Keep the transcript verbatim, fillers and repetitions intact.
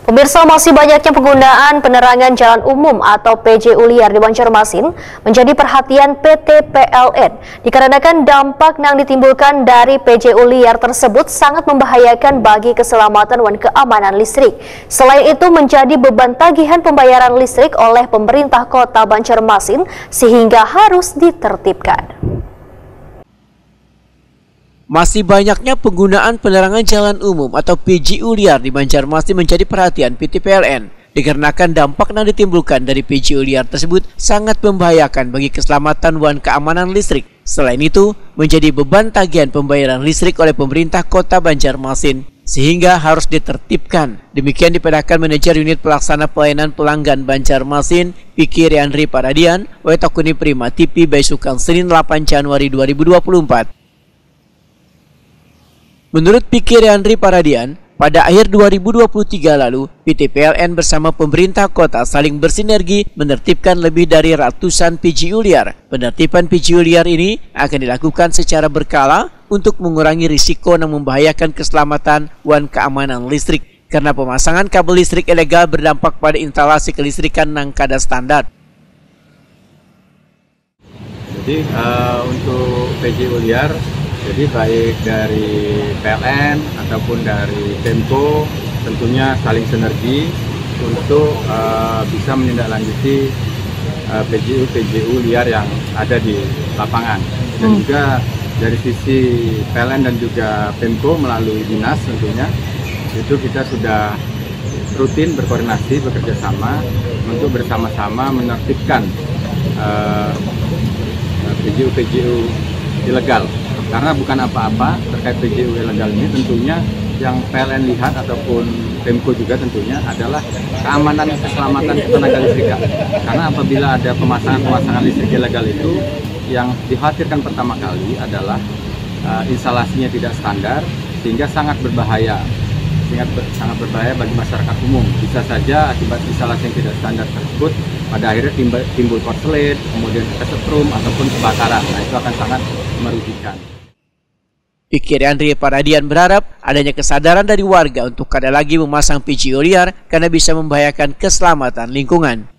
Pemirsa, masih banyaknya penggunaan penerangan jalan umum atau P J U liar di Banjarmasin menjadi perhatian P T P L N dikarenakan dampak yang ditimbulkan dari P J U liar tersebut sangat membahayakan bagi keselamatan dan keamanan listrik. Selain itu, menjadi beban tagihan pembayaran listrik oleh pemerintah Kota Banjarmasin sehingga harus ditertibkan. Masih banyaknya penggunaan penerangan jalan umum atau P J U liar di Banjarmasin menjadi perhatian P T P L N dikarenakan dampak yang ditimbulkan dari P J U liar tersebut sangat membahayakan bagi keselamatan dan keamanan listrik. Selain itu, menjadi beban tagihan pembayaran listrik oleh pemerintah Kota Banjarmasin sehingga harus ditertibkan. Demikian dipedahkan Manajer Unit Pelaksana Pelayanan Pelanggan Banjarmasin, Piki Riandri Paradian, Wetakuni Prima T P Baisukan Senin delapan Januari dua ribu dua puluh empat. Menurut Pikir Andri Paradian, pada akhir dua ribu dua puluh tiga lalu, P T P L N bersama pemerintah kota saling bersinergi menertibkan lebih dari ratusan P J U liar. Penertiban P J U liar ini akan dilakukan secara berkala untuk mengurangi risiko yang membahayakan keselamatan dan keamanan listrik karena pemasangan kabel listrik ilegal berdampak pada instalasi kelistrikan yang kada standar. Jadi uh, untuk P J U liar, jadi baik dari P L N ataupun dari Pemko tentunya saling sinergi untuk uh, bisa menindaklanjuti uh, P J U P J U liar yang ada di lapangan dan hmm. juga dari sisi P L N dan juga Pemko melalui dinas tentunya itu kita sudah rutin berkoordinasi bekerja sama untuk bersama-sama menertibkan uh, eh, P J U P J U ilegal karena bukan apa-apa terkait P J U ilegal ini tentunya yang P L N lihat ataupun Pemko juga tentunya adalah keamanan keselamatan tenaga listrik karena apabila ada pemasangan-pemasangan listrik ilegal itu yang dikhawatirkan pertama kali adalah uh, instalasinya tidak standar sehingga sangat berbahaya sehingga ber, sangat berbahaya bagi masyarakat umum. Bisa saja akibat instalasi yang tidak standar tersebut pada akhirnya timbul, timbul korslet, kemudian kesetrum ataupun kebakaran. Nah, itu akan sangat merugikan. Pikir Andri Paradian berharap adanya kesadaran dari warga untuk kada lagi memasang P G O liar karena bisa membahayakan keselamatan lingkungan.